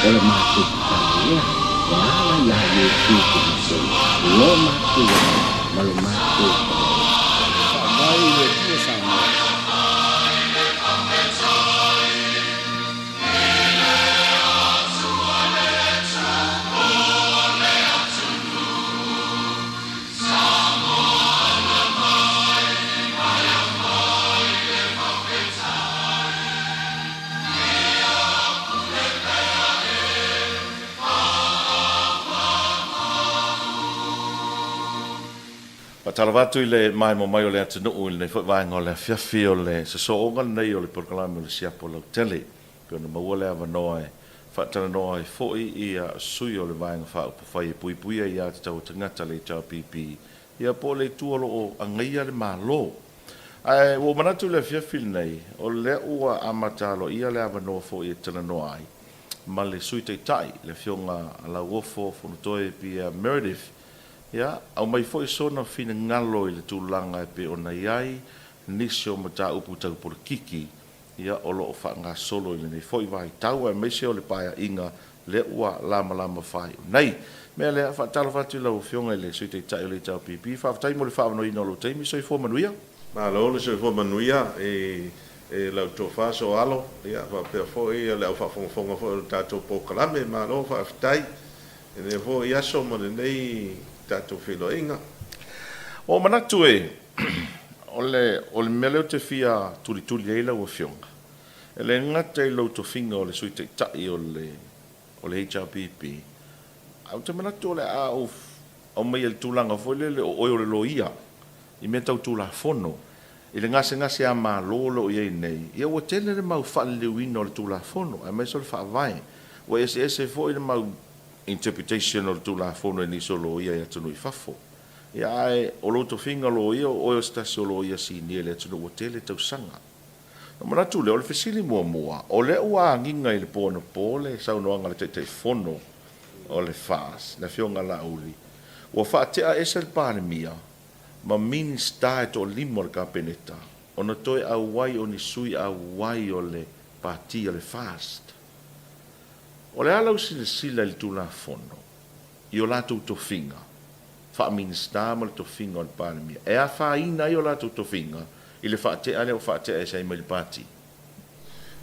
O le matou tatalo lea e ala iā Iesu Keriso lo matou Alii ma lo matou Faavae. Faavae i le Atua Samoa. Faatalofa atu i le maemo mai o le atunuu i lenei foi vaega o le afiafi o le sosooga lenei o le polokalame o le Siapo Lautele. E pei ona maua le avanoa e faatalanoa ai foi ia sui o le Vaega Faaupufai e Puipuia i Atatau a Tagata, le HRPP, ia po o le itu o lo o agaia le Malo. Ae ua ou manatu i le afiafi lenei, o lea ua amata aloaia le avanoa foi e talanoa ai ma le Sui Taitai, le Afioga a Lauofo Fonotoe Pierre Meredith, ia aumai foi sona finagalo i le tulaga e pei ona i ai nisi o mataupu tau polokiki ia o lo o faagasolo i lenei foi vaitau aemaise o le paeaiga lea ua lamalama faaiu nei. Mea lea, faatalofa atu i lau Afioga i le Sui Taitai o le HRPP, faafetai mo le faaavanoaina o lou taimi. Soifua manuia. Malo le soifua manuia i lau tofa Soalo, ia faapea foi le au faafogafoga foi o le tatou polokalame. Malo faafetai i lenei foi aso ma lenei tatou feiloaiga. Ua ou manatu e, o le, o le mea lea ou te fia tulituli ai lau Afioga, e le gata i lou tofiga o le Sui Taitai o le, o le HRPP, ae ou te manatu o le a ou aumaia i le tulaga foi lele o oe o le loia i mea tau Tulafono, i le gasegase a Malo o lo o i ai nei, ia ua tele le mau faaliliuina o le Tulafono, aemaise o le Faavae. Ua eseese foi le mau interpretation o le Tulafono e nisi o loia i atunuu i fafo. Ia ae o lou tofiga loia, o oe o se tasi o loia sinia i le atunuu ua tele tausaga. Ona manatu lea, o le fesili muamua, o lea ua agiga i le po anapo le saunoaga a le Taitaifono o le FAS, le Afioga Laauli, ua faatea ese le Palemia ma Minisita e toalima o le Kapeneta ona toe auai o ni sui auai o le Pati a le FAST. O le a lau silasila i le Tulafono i o latou tofiga faa-Minisita ma le tofiga o le Palemia, e afaina ai o latou tofiga i le faatea lea ua faatea ese ai mai le Pati?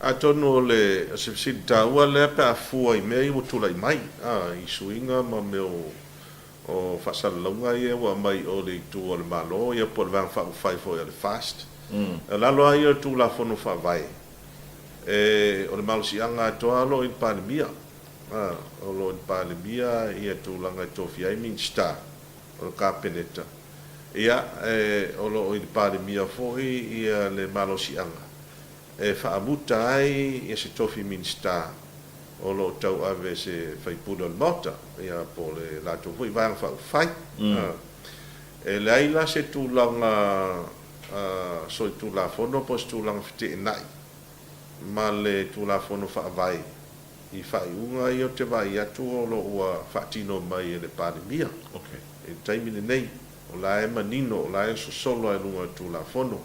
Atonu o le se fesili taua lea pe a fua i mea ia ua tulai mai, i suiga ma mea o faasalalauga ia ua aumai o le itu a le Malo ia po o le Vaega Faaupufai foi a le FAST. O lalo lava ia o le Tulafono Faavae, o le malosiaga atoa o lo o i le Palemia. O lo o i le Palemia ia tulaga e tofia ai Minisita o le Kapeneta. Ia, o lo o i le Palemia foi ia le malosiaga e faamuta ai ia se tofi Minisita o lo o tauave e se sui usufono o le Maota, ia po o le latou foi Vaega Faaupufai. E leai la se tulaga solitulafono po o se tulaga feteenai ma le Tulafono Faavae i faaiuga ia ou te vaai atu o lo o ua faatino mai e le Palemia i le taimi lenei. O la e manino, o la e sosolo lava i luga o le Tulafono.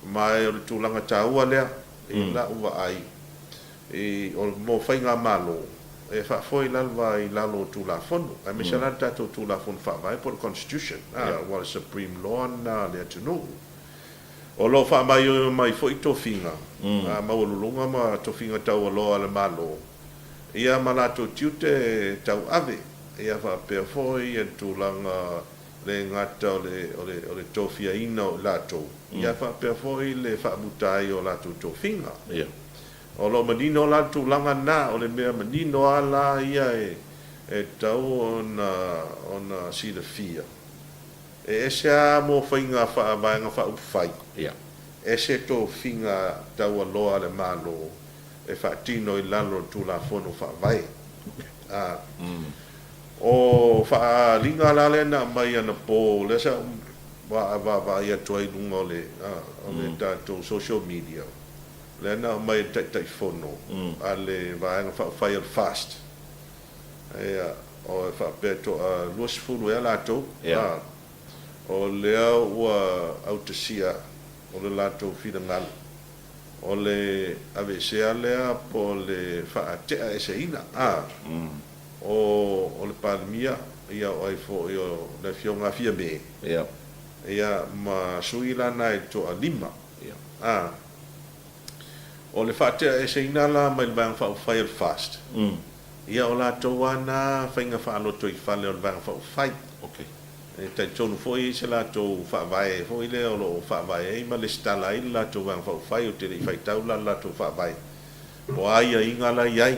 Ma o le tulaga taua lea i lau vaai, i, o, mo faigamalo, e faafoe lava i lalo o Tulafono, aemaise la le tatou Tulafono Faavae po o le Constitution, aua o le Supreme Law lena a le atunuu. O lo o faamaioio mai foi tofiga maualuluga ma tofiga taualoa a le Malo, ia ma latou tiute tauave, ia faapea foi le tulaga le gata o le o le tofiaina o i latou, ia faapea foi le faamuta ai o latou tofiga. O lo o manino la le tulaga lena, o le mea manino lava la ia e tatau ona silafia. E ese lava mo faiga faavaega faaupufai, ese tofiga taualoa a le Malo e faatino i lalo o le Tulafono Faavae. A O faaaliga la lea na aumai anapo, lea sa ou vaavaai atu ai i luga o le o le tatou social media, lea na aumai e le Taitaifono a le Vaega Faaupufai o le FAST, Ia, o e faapea e toa 20 ea latou, a, o lea ua autasia o le latou finagalo, O le aveesea lea po o le faate'aeseina, a, o, o le Palemia, ia o ai foi o le Afioga a Fiame, ia, ma sui la na e toalima, a. O le faate'aeseina la mai le Vaega Faaupufai o le FAST, ia o latou lava na faiga faalotoifale o le Vaega Faaupufai. E talitonu foi e i ai se latou faavae foi lea o lo o faavae ai ma lesitala ai le latou Vaega Faaupufai, ou te le i faitau la le latou faavae, po o a aiaiga la e i ai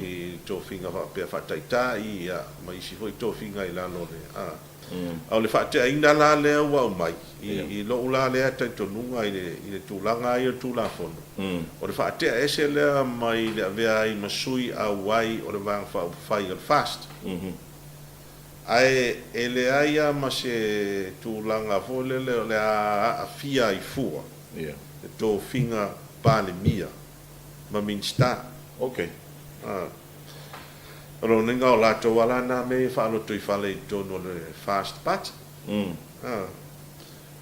i tofiga faapea faataitai ia ma isi foi tofiga i lalo o le a. A o le faateaina la lea ua aumai i lou la lea talitonuga i le tulaga lava ia o le Tulafono, o le faatea ese lea mai le avea ai ma sui auai o le Vaega Faaupufai o le FAST. Ae e leai lava ma se tulaga foi lele o le a aafia ai fua le tofiga Palemia ma Minisita. Ok. O lona uiga o latou lava la na mea ia faalotoifale i totonu o le FAST Party.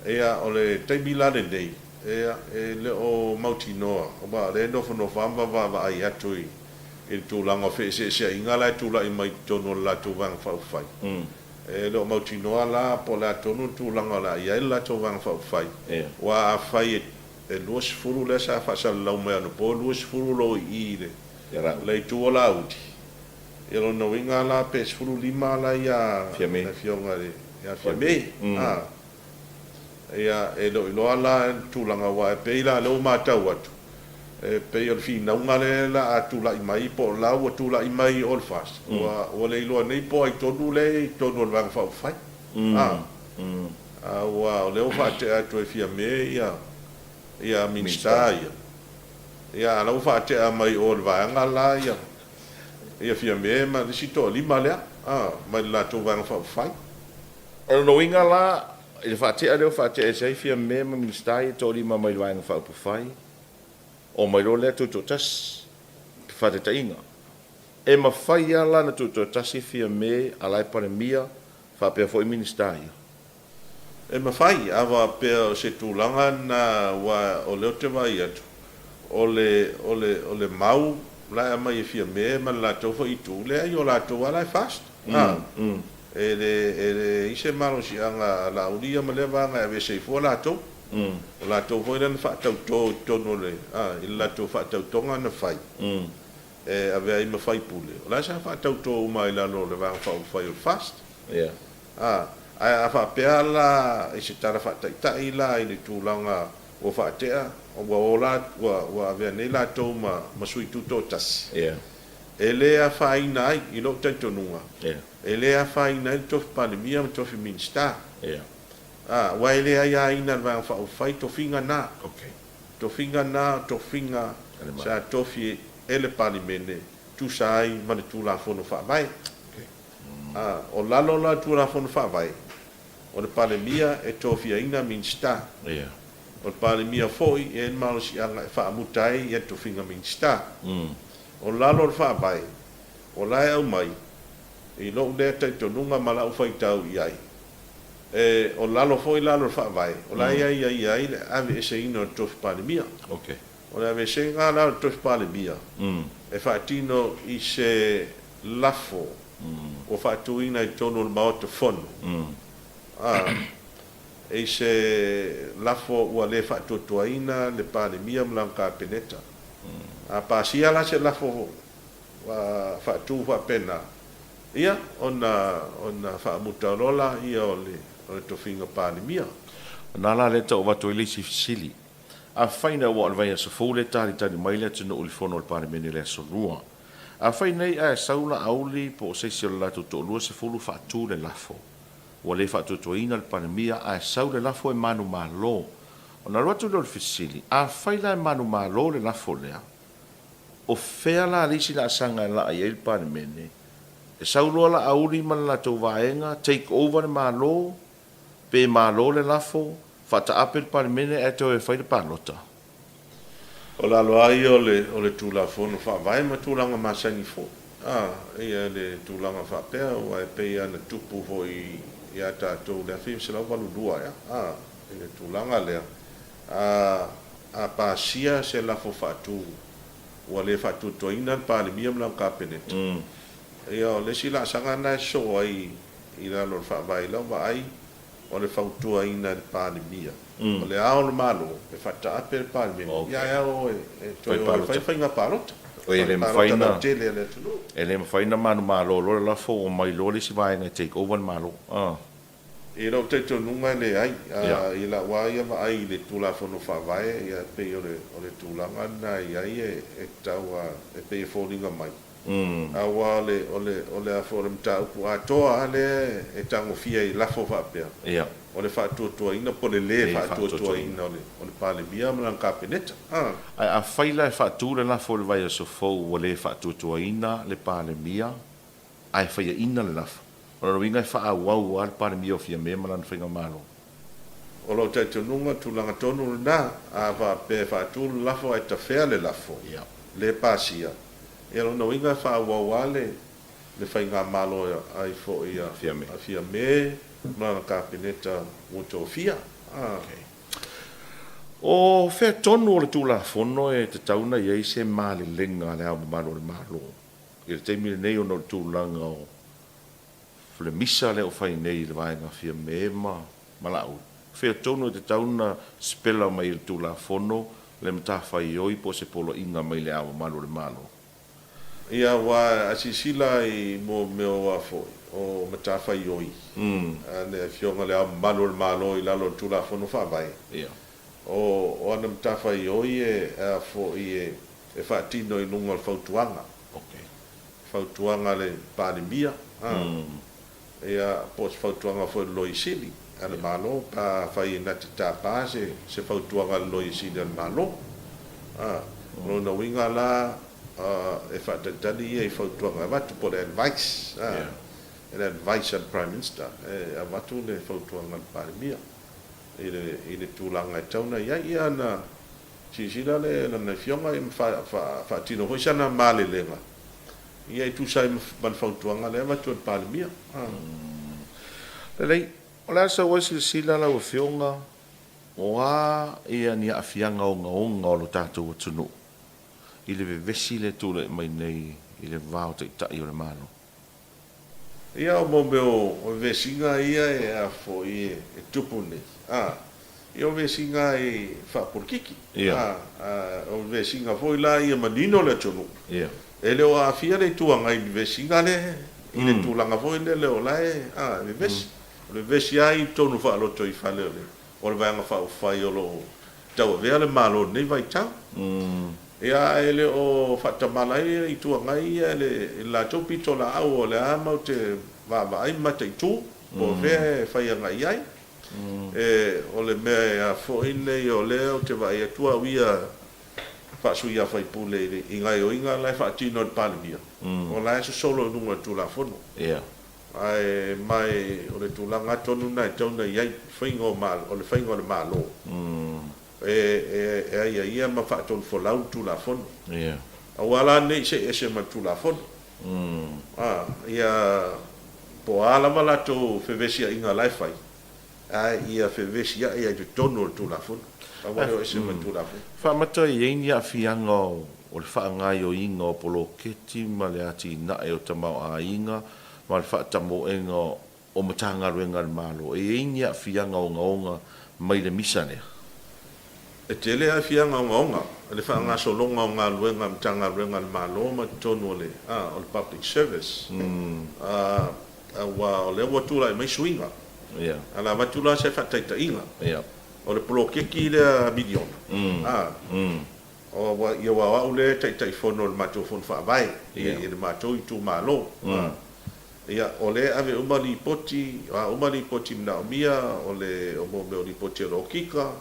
Ia, o le taimi la lenei, ia, e le o mautinoa, aua o lea e nofonofo lava ma vaavaai atu i i le tulaga o feeseeseaiga la e tulai mai i totonu o le latou Vaega Faaupufai. E le o mautinoa la po o le a tonu le tulaga o le a i ai le latou Vaega Faaupufai, aua afai e 20 lea sa faasalalau mai anapo, e 20 o lo o i i i le itu o Laauli, ia lona uiga la pe 15 la ia le Afioga ia Fiame. Ia, e le o iloa la le tulaga, aua e pei la o lea ua matau atu, e pei o le finauga lea o le a tulai mai po o la ua tulai mai i o le FAST, ua le iloa nei po o ai tonu lea e i totonu o le Vaega Faaupufai. A, aua o lea ua faatea atu e Fiame ia, ia Minisita ia, ia a o la ua faatea mai i o le Vaega la ia, ia Fiame ma le isi toalima lea, a, mai le latou Vaega Faaupufai. O lona uiga la, i le faatea lea ua faatea ese ai Fiame ma Minisita ia e toalima mai le Vaega Faaupufai, omai loa lea tutoatasi, faataitaiga, e mafai lava la ona tutoatasi Fiame a la e Palemia faapea foi Minisita ia? E mafai, a faapea o se tulaga lena aua o lea ou te vaai atu, o le, o le, o le mau la e aumai e Fiame ma le latou foi itu, leai o latou lava la e FAST. A, e le, e leai se malosiaga a Laauli ia ma lea vaega e aveese ai fua latou. O latou foi lea na faatauto i totonu o le, a, i le latou faatautoga na fai, e avea ai ma faipule, o la e sa faatauto uma ai i lalo o le Vaega Faaupufai o le FAST. A, ae a faapea la i se tala faataitai la i le tulaga ua faatea, ua o la, ua, ua avea nei latou ma, ma sui tutoatasi, e le afaina ai, i lou talitonuga, e le afaina ai le tofi Palemia ma le tofi Minisita. A, aua e le aiaina e le Vaega Faaupufai tofiga na. Tofiga na o tofiga sa tofi e le Palemene tusa ai ma le Tulafono Faavae. A, o lalo la o le Tulafono Faavae, o le Palemia e tofiaina Minisita. O le Palemia foi e i ai le malosiaga e faamuta ai ia tofiga Minisita. O lalo o le Faavae, o la e aumai, i lou lea talitonuga ma lau faitau i ai, e, o lalo foi lalo o le Faavae, o la e aiaia ai le aveeseina o le tofi Palemia. O le aveesega la o le tofi Palemia, e faatino i se lafo ua faatuina i totonu o le Maota Fono, a, i se lafo ua le faatuatuaina le Palemia ma lana Kapeneta. A pasia la se lafo faatu faapena, ia, ona, ona faamuta loa laia o le, o le tofiga Palemia. Ona la lea e tau avatu ai le isi fesili. Afai na ua o le vaiaso fou lea e talitali mai le atunuu i le fono a le Palemene i le aso Lua. Afai nei ae sau Laauli po o se isi o le latou toalua sefulu faatu le lafo. Ua le faatuatuaina le Palemia ae sau le lafo e manumalo. Ona alu atu lea o le fesili, afai la e manumalo le lafo lea, o fea la le isi laasaga e laa i ai le Palemene? E sau loa Laauli ma le latou vaega, take over le Malo, pe malo le lafo, faataape le Palemene ae toe fai le palota? O lalo lava ia o le, o le Tulafono Faavae ma tulaga masani foi, a, ia le tulaga faapea, aua e pei lava ona tupu foi ia tatou i le 1982 ea, a, i le tulaga lea, a. a pasia se lafo faatu ua le faatuatuaina le Palemia ma lana Kapeneta, ia o le isi laasaga lena e sosoo ai i lalo o le Faavae i lau vaai, o le fautuaina e le Palemia o Le Ao o le Malo e faataape le Palemene, ia ae ao e toe o e fai faiga palota, palota lautele a le atunuu. E le mafai ona manumalo loa le lafo ua omai loa le isi vaega e take over le Malo. I lou talitonuga e leai. I lau lava ia vaai i le Tulafono Faavae, ia e pei o le o le tulaga lena e i ai e tatau a e pei e foliga mai. Aua o le o le o le a foi o le mataupu atoa lava lea e tagofia i lafo faapea, o le faatuatuaina po o le lē faatuatuaina o le o le Palemia ma lana Kapeneta. Ae afai la e faatu le lafo i le vaiaso fou ua lē faatuatuaina le Palemia, ae faiaina le lafo. O lona uiga e faaauau lava le Palemia o Fiame ma lana faigamalo. O lou talitonuga, tulaga tonu lena, a faapea e faatu le lafo ae tafea le lafo, le pasia, ia lona uiga e faaauau lava le le faigamalo ai foi a Fiame ma lana Kapeneta ua tofia. O fea tonu o le Tulafono e tatau ona i ai se malelega a Le Ao Mamalu o le Malo? I le taimi lenei ona o le tulaga o le misa lea ua fai nei i le vaega Fiame ma Laauli, fea tonu e tatau ona sipela mai e le Tulafono le matafaioi po o se poloaiga mai le Ao Mamalu o le Malo? Ia, aua a silasila i mo mea o a foi, o matafaioi a le Afioga i le Ao Mamalu o le Malo i lalo o le Tulafono Faavae, o ana matafaioi e a foi e e faatino i luga o le fautuaga, fautuaga a le Palemia, ia, po o se fautuaga foi a le Loia Sili a le Malo, pe afai e na te tapa se, se fautuaga a le Loia Sili a le Malo. O lona uiga la, e faatalitali ia i fautuaga e avatu, po o le advice, le advice a le Prime Minister, e avatu le fautuaga a le Palemia i le, i le tulaga e tatau ona i ai. Ia na Silasila le lana afioga ma faatino foi sana malelega ia e tusa ai ma le fautuaga lea e avatu e le Palemia. Lelei, o le a sau ai silasila lau afioga, o a ia ni aafiaga ogaoga o lo tatou atunuu i le vevesi lea e tulai mai nei i le va o Taitai o le Malo? Ia, o mea o vesiga ia e a foi e tupu nei, a, ia o vesiga e faapolokiki, a, o vesiga foi la ia manino le atunuu, e le o aafia le Itu Agai i le vesiga lea, i le tulaga foi lele o la e, a, e vevesi. O le vevesi lava i totonu faalotoifale o le o le Vaega Faaupufai o lo o tauavea le Malo i lenei vaitau. Ia, ae le o faatamala ai le Itu Agai ia i le latou pitolaau o le a matou te vaavaai ma mataitu po o fea e fai agai i ai. E, o le mea e a foi nei o lea ou te vaai atu au ia faa-sui usufono i gaoioiga la e faatino e le Palemia, o la e sosolo i luga o le Tulafono. Ae ma o le tulaga tonu lena e tatau ona i ai, faiga o o le faiga o le Malo e e aiaia ma faatonufolau le Tulafono. Aua la ne i see ese ma le Tulafono. A, ia, po o a lava latou fevesiaiga la e fai, ae ia fevesiai ai i totonu o le Tulafono. Aua le o ese ma le Tulafono. Faamata e i ai ni aafiaga o le faagaoioiga o poloketi ma le atinae o tamaoaiga ma le faatamoega o Matagaluega a le Malo, e i ai ni aafiaga ogaoga mai le misa lea? E tele aafiaga ogaoga i le faagasologa o galuega a Matagaluega a le Malo ma totonu o le, o le Public Service, aua o lea ua tulai mai suiga. A na avatu la se faataitaiga, o le poloketi lea miliona, Aua o au lea e Taitaifono o le matou Fono Faavae i le matou itumalo. Ia, o lea e ave uma lipoti, o a uma lipoti manaomia, o le, o mo mea o lipoti a le Okika,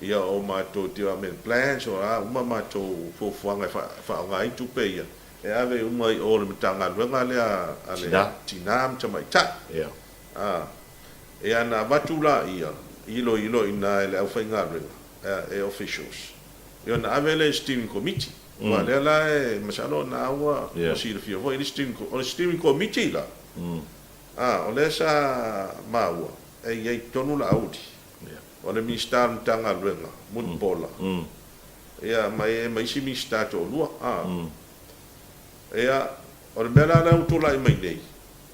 ia o matou development plans, o a uma matou fuafuaga e faaaoga ai tupe ia, e ave uma i o i le Matagaluega lea a le Tina ma Tamaitai. Ia, ona avatu laia, iloilo i ina e le aufaigaluega, e officials. Ia ona ave lea i Steering Committee, aua o lea la e masalo o lena ua silafia foi le Steering, o le Steering Committee la, o lea sa maua e i ai tonu Laauli, o le Minisita o le Matagaluega, Mulipola, Ia, ma e ma isi Minisita e toalua. A. Ia, o le mea la lea ua tulai mai nei,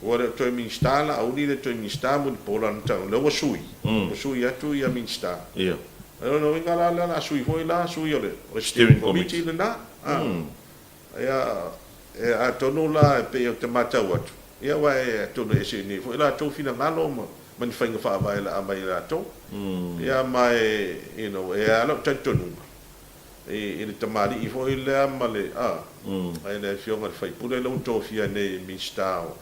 ua le o toe Minisita Laauli, le toe Minisita Mulipola na tau, lea ua sui, ua sui atu ia Minisita. Ia. O lona uiga la lea o le a sui foi la sui o le Steering Committee lena. A. Ia, e atonu la e pei ou te matau atu, ia aua e atonu e ese nei foi latou finagalo ma ma ni faiga faavae la aumai e latou. Ia ma e, you know, e a lou talitonuga i, i le tamalii foi lea ma le, a, ai le afioga i le sui usufono lea ua tofia nei e Minisita o,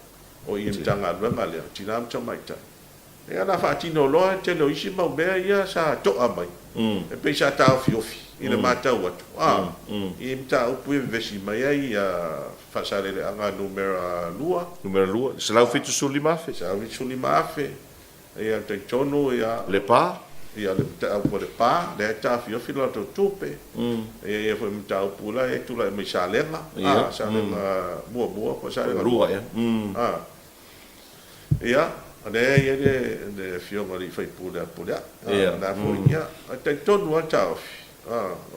o i le Matagaluega lea o Tina ma Tamaitai. Ia o le a faatino loa le tele o isi mau mea ia sa to'a mai, e pei sa taofiofi i le matau atu, a, i mataupu ia e vevesi mai ai Faasaleleaga numera lua. Numera lua, 175,000. 175,000, ia talitonu ia. Lepa. Ia le mataupu a Lepa, lea e taofiofi le latou tupe. Ia ia foi mataupu la e tulai mai Salega, a, Salega muamua po o Salega lua. A. Ia, o lea e i ai le, le Afioga i le sui usufono a Pulea'i, o lena foi, ia, e talitonu lava le taofi,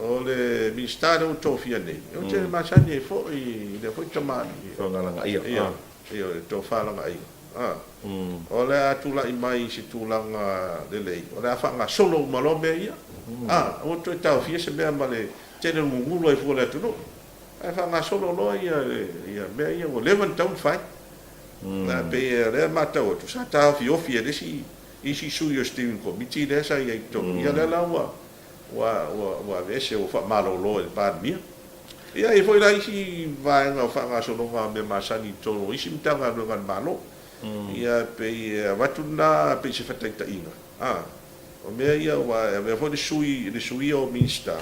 o le Minisita lea ua tofia nei, ou te masani ai foi i lea foi tamalii. Tofa Lagaia. Ia, ia, le Tofa Lagaia. O le a tulai mai i se tulaga lelei, o le a faagasolo uma loa mea ia. Aua toe taofia se mea ma le tele o le gugulu ai fua o le atunuu. Ae faagasolo loa ia, ia mea ia ua leva ona tatau ona fai. Ae pei o lea e matau atu, sa taofiofi e le isi isi sui o Steering Committee lea sa i ai i totonu, ia lea la ua ua ua aveese, ua faamalolo e le Palemia. Ia e i ai foi la isi vaega o faagasologa o mea masani i totonu o isi Matagaluega a le Malo. Ia e pei e avatu lena pei se faataitaiga, a, o mea ia aua e avea foi le sui le suia o Minisita,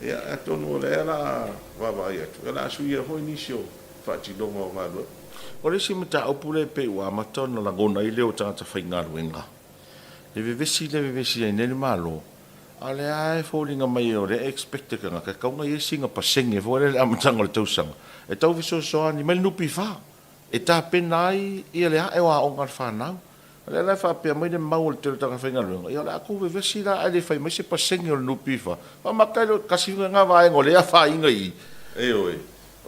ia atonu o lea o le a vaavaai atu, o le a suia foi nisi o faatinoga o galuega. O le isi mataupu lea e pei ua amata ona lagona ai leo o tagata faigaluega, le vevesi lea e vevesi ai nei le Malo, a o lea lava e foliga mai o lea e expect e tagata e tatau ona i ai sina pasene foi lea i le amataga o le tausaga e tau fesoasoani mai le NPF e tapena ai le ae o aoga a le fanau. O lea la e faapea mai le mau a le tele o tagata faigaluega, ia o le a tou vevesi la ae le fai mai se pasene o le NPF. Faamata ai lea, tasi lena vaega o lea e afaina i i. Ioe,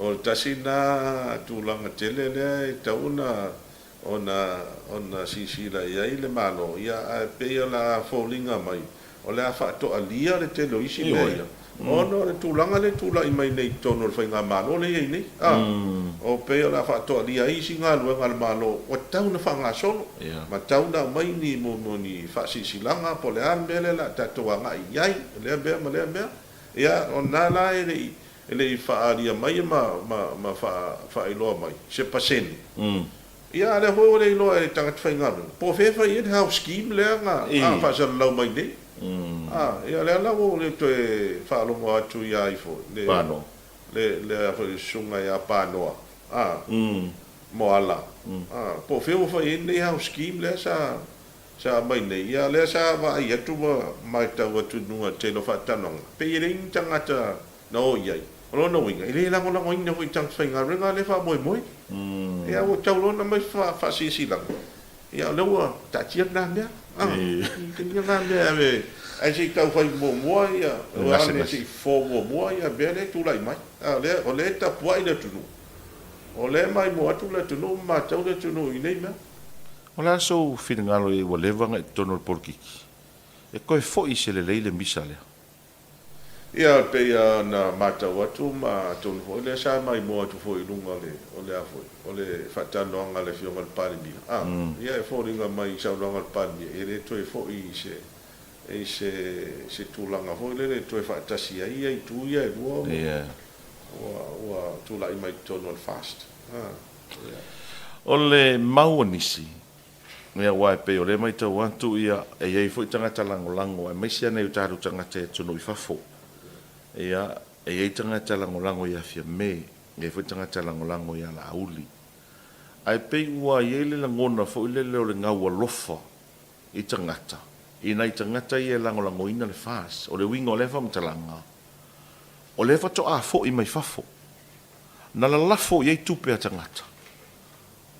O le tasi lena tulaga tele lea e tatau ona ona ona silasila i ai le Malo, ia ae pei o le a foliga mai o le a faatoalia le tele o isi mea ia, ona o le tulaga lea e tulai mai nei i totonu o le faigamalo lea e i ai nei. A, o pei o le a faatoalia ai isi galuega a le Malo ua tatau ona faagasolo, ma tatau ona aumai ni mo ni faasilasilaga po o le a le mea lea o le a tatou agai i ai, lea mea ma lea mea. Ia, o lena la e le i E le i faaalia mai ma, ma, ma faailoa mai se pasene. Ia, a o lea foi ua le iloa e tagata faigaluega, po o fea e fai ai le house scheme lea na faasalalau mai nei. A, ia, o lea la ua ou le toe faalogo atu ia ai foi, le, le, le, foi le susuga ia Panoa, a, Moala, a, po o fea ua fai ai lenei house scheme lea sa, sa aumai nei. Ia, o lea sa vaai atu ma matau atu i luga o le tele o faatalanoaga, pei e leai ni tagata na o i ai. O lona uiga, e le lagolagoina foi i tagata faigaluega lea faamoemoe. Ia ua tau loa ona aumai faasilasilaga, ia o lea ua taatia lena mea. A, ina lena mea e ave, ae se i tau fai muamua ia, aua se i fofo muamua ia mea lea e tulai mai. A, o lea e tapuai le atunuu, o lea e maimoa atu le atunuu ma matau le atunuu i nei mea. O le a sou finagalo i ai ua leva ona i totonu o le polokiki? E toe foi se lelei le misa lea. Ia, e pei ona matau atu ma atonu foi lea sa maimoa atu foi i luga o le, o le a foi, o le faatalanoaga a le Afioga i le Palemia. A, ia e foliga mai i saunoaga a le Palemia, e le toe foi i se, i se, se tulaga foi lele e toe faatasi ai ia itu ia e lua ua, ua, ua tulai mai i totonu o le FAST. A, ia. O le mau a nisi, Ia, aua e pei o lea e matau atu, ia, e i ai foi tagata lagolago, aemaise lava nai o tatou tagata i atunuu i fafo. Ia, e i ai tagata lagolago ia Fiame, e i ai foi tagata lagolago ia Laauli. Ae pei ua i ai le lagona foi lele o le gaualofa i tagata, i nai tagata ia e lagolagoina le FAS. O le uiga o lea faamatalaga, o lea faatoa foi mai fafo, na lalafo i ai tupe a tagata.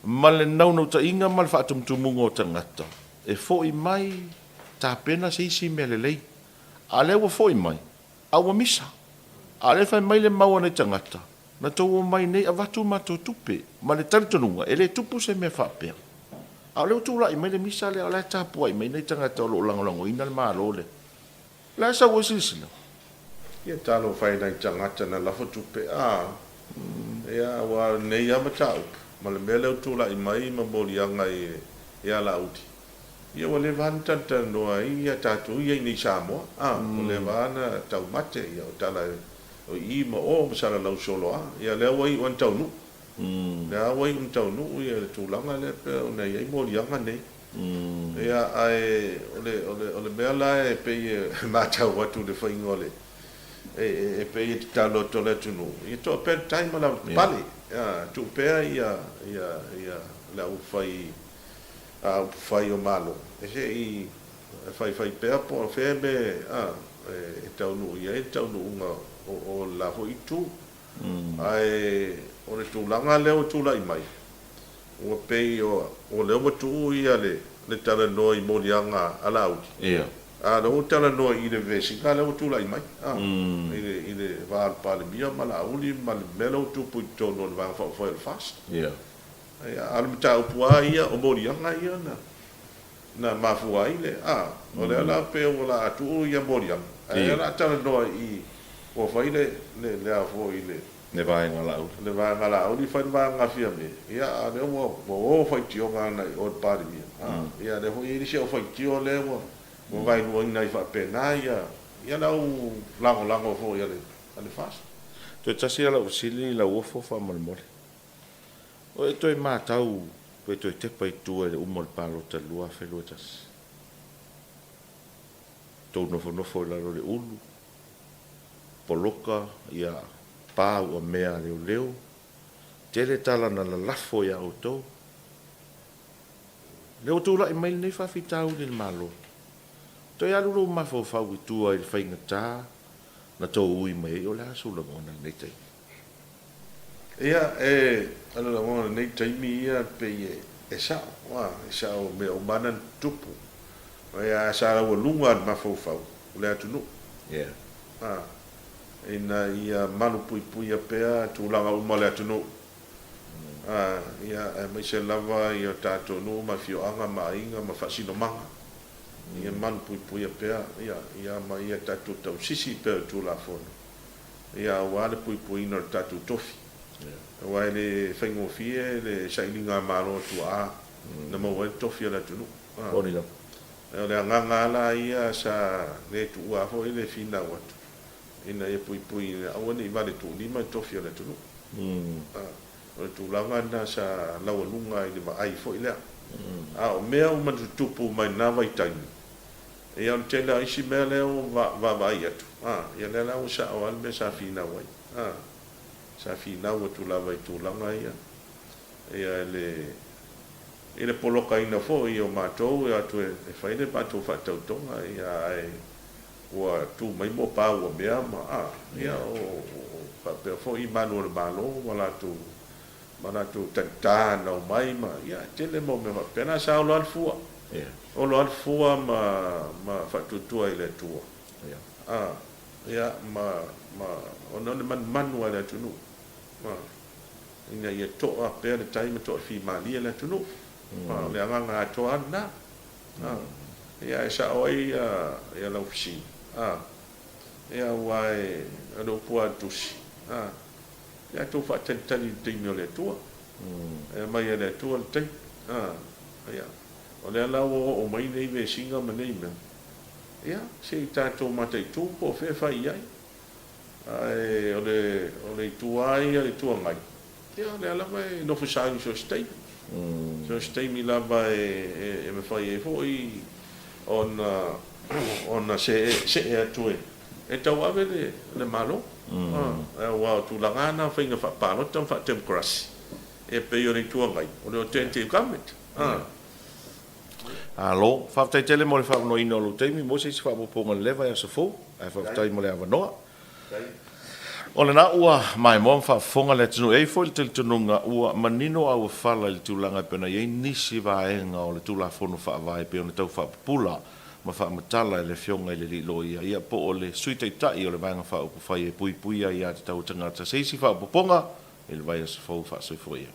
ma le naunautaiga ma le faatumutumuga o tagata e foi mai tapena se isi mea lelei. A o lea ua foi mai, a ua misa. A o lea e fai mai le mau a nai tagata, na tou omai nei avatu matou tupe, ma le talitonuga e le tupu se mea faapea. A o lea ua tulai mai le misa lea o la e tapuai mai nai tagata o lo o lagolagoina le Malo lea. O le a sau ai silasila? Ia talofa e nai tagata na lafo tupe a ia aua o lenei a mataupu ma le mea lea ua tulai mai ma moliaga i Alauli ia ua leva a na talatalanoa ai ia tatou ia inei i Samoa a ua leva a na taumate ia o tala o i ma o ma salalau solo a ia lea ua iu a na taunuu lea ua iu na taunuu ia le tulaga lea pei ona i ai moliaga nei. Ia, ae o le, o le, o le mea la e pei e matau atu i le faiga o le, e, e, e pei e tatalo atu le atunuu, ia toa pea le tai ma lavapapale. Ia, tuu pea ia, ia, ia le au fai, a upufai o Malo, e se i faifai pea po o fea mea a, e, e taunuu i ai le taunuuga o, o le la foi itu. Ae o le tulaga lea ua tulai mai, Ua pei o lea ua tuu ia le talanoa i moliaga a Laauli, a o lea ua talanoa i le vesiga lea ua tulai mai i le va o le Palemia ma Laauli ma le mea lea ua tupu i totonu o le Vaega Faaupufai o le FAST. A o le mataupu lava ia o moliaga ia na mafua ai le, a o lea la pei ua la tuu ia moliaga, ae o le a talanoa i ua fai le a foi le Le vaega Laauli. Le vaega Laauli fai le vaega Fiame, ia a o lea ua o faitioga agai i o i le Palemia, a, ia lea foi e i ai le isi au faitio lea ua vaeluaina ai faapena ia, ia le au lagolago foi a le, a le FAST. Toe tasi lava lau fesili i Lauofo faamolemole. O e toe matau pe toe tepa i tua i le uma o le palota i le 2021? Tou nofonofo i lalo o le ulu, poloka ia pa ua mea a leoleo, tele tala na lalafo ia outou. Lea ua tulai mai lenei faafitauli i le Malo. Toe alu lou mafaufau i tua i le faigata na tou ui mai ai, o le a sou lagona i lenei taimi? Ia, e, o le lagona i lenei taimi ia pei e sao, a, e sao mea uma lava na tutupu. Ia, sa laualuga le mafaufau o le atunuu. A, ina ia malupuipuia pea tulaga uma o le atunuu. A, ia, aemaise lava i o tatou nuu ma afioaga ma aiga ma faasinomaga. Ia malupuipuia pea, ia, ia, ma ia tatou tausisi pea i le Tulafono, ia, aua le puipuiina o le tatou tofi. Aua e le faigofie le sailiga malo a tuaa na maua ai le tofi o le atunuu. Moni lava. O le agaga lava la ia sa le tuua foi le finau atu ina ia puipui ina aua ne i vale tuulima le tofi o le atunuu. O le tulaga lena sa laualuga i le vaai foi lea. A o mea uma na tutupu mai lena vaitaimi, ia o le tele lava o isi mea lea ua vaavaai atu, ia lea la ua sao lava le mea sa finau ai. Sa finau atu lava i tulaga ia, ia le I le polokaina foi o matou e o atu e fai le matou faatautoga, ia ae ua tu mai mo pa ua mea ma a, ia o faapea foi malu o le Malo ma latou ma latou talita na omai ma, ia e tele mau mea faapena. Sa olo lava le fua, olo lava le fua ma ma faatuatua i le Atua, a, ia ma ma ona o le manumanu lava i le atunuu, a. ina ia to'a pea le tai ma toafimalie le atunuu. O le agaga atoa lava lena. Ia ae sao ai ia lau fesili, ia aua e o le upu lava a le Tusi, ia tou faatalitali i le taimi o le Atua. E aumai e le Atua le taimi. Ia, o lea la ua oo mai nei vesiga ma nei mea, ia se i tatou mataitu po o fea e fai i ai. Ae o le o le Itu lava ia, le Itu Agai, ia o lea lava e nofo sauni so o se taimi. So o se taimi lava e mafai ai foi ona ona see atu e tauave le Malo. Aua o tulaga lava na o faiga faapalota ma faatemokarasi, e pei o le Itu Agai, o le alternative government. Malo. Faafetai tele mo le faaavanoaina o lou taimi mo se isi faaopoopoga i le vaiaso fou, ae faafetai mo le avanoa. O lena ua maimoa ma faafofoga le atunuu. E i ai foi le talitonuga ua manino a ua fala i le tulaga e pei ona i ai nisi vaega o le Tulafono Faavae e pei ona tau faapupula. ma faamatala e le Afioga i le Alii Loia, ia po o le Sui Taitai o le Vaega Faaupufai e Puipuia Aiatatau a Tagata se isi faaopoopoga i le vaiaso fou. Faasoifua ia.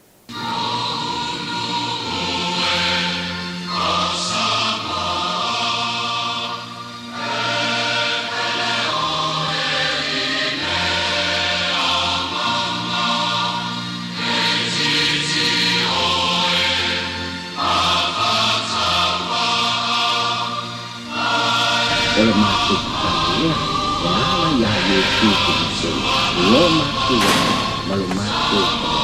O le matou tatalo lea e ala iā Iesu Keriso lo matou ola ma lo matou.